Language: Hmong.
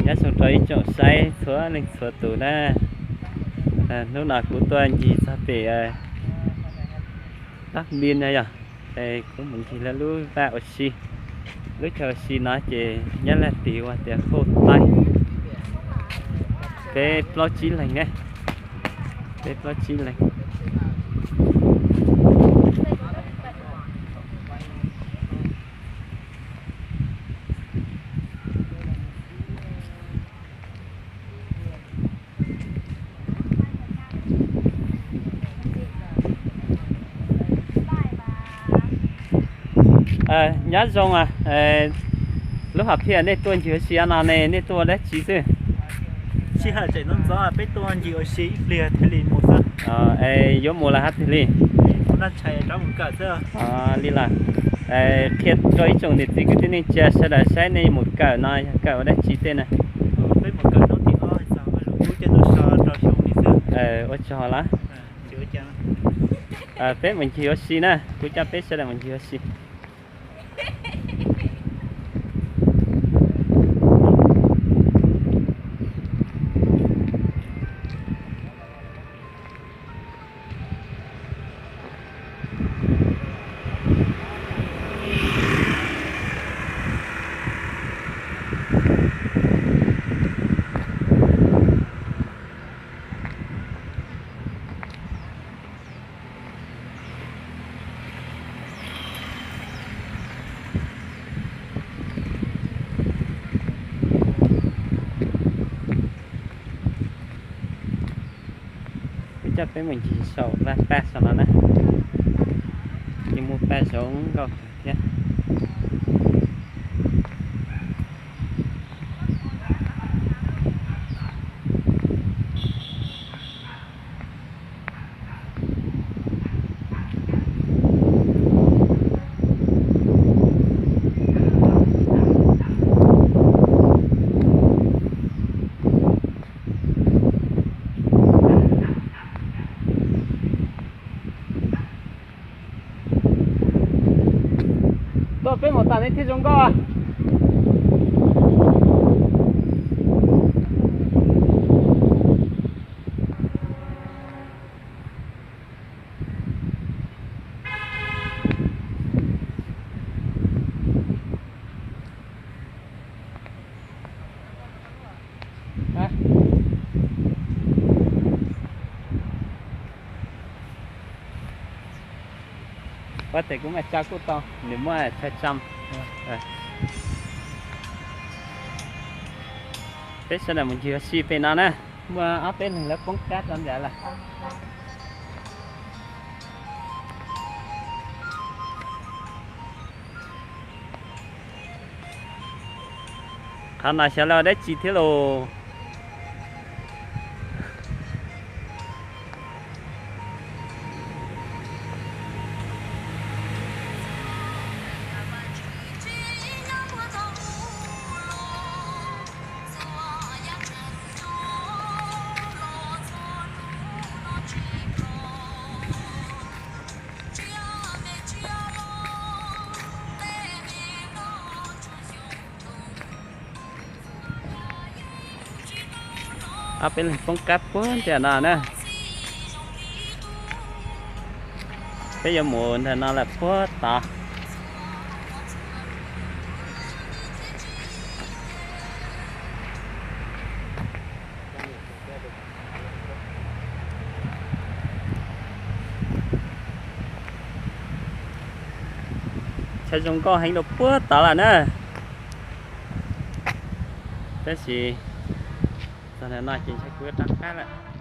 Nyob zoo rau ib tsoom saib txhua leej txhua tus na. Hnub no kuv tuaj ncig txog pem Dab Npis no yog, kuv mus ncig lawv lub vaj ua si. Lub chaw ua si no ces nyob laj tim ua tias Hauj Taib. Peb plaub tsib leeg ne, peb plaub tsib leeg. Nyob zoo, lub hom phiaj nej tuaj ncig ua si no ne, nej tuaj ua dab tsi xwb? Sij hawm tseem ntxov ntxov, peb tuaj ncig ua si ib pliag thiaj li mus xwb. Es yuav mus los hab twg li? Mus noj tshais rov mus kawm xwb. Li los, qhia rau ib tsoom niam txiv kwv tij neej tsa sawv daws saib nej mus kawm no yog kawm ua dab tsi tej na? Peb mus kawm hnub tim ob txog Vaj Lug Kub coj tuaj so rau xyoo li xwb. Ua tsaug lawm. Peb mus ncig ua si na, kuv coj peb sawv daws mus ncig ua si. Kuv coj peb mus ncig saum vaj paj saum no na, yeej muaj paj zoo nkauj kawg thiab. Tuaj peb mus tas nej thiaj zoo nkauj. Ua tes kuv mam tsa kuj tau, nws muaj chaw tsam. Peb sawv daws mus ncig ua si pem no na, muaj ob peb leeg lawv poob kab rau nram lawm. Qhov no xyov lawv ua dab tsi thiab lauj. Ob peb leeg poob kab puag nram no na. Peb yuav mus ntawm no lawm puag tod. Chaw zoo nkauj heev rau puag tod lawm na. Tab sis txog ntawm no ces ntshai kuv yuav rov qab lawm.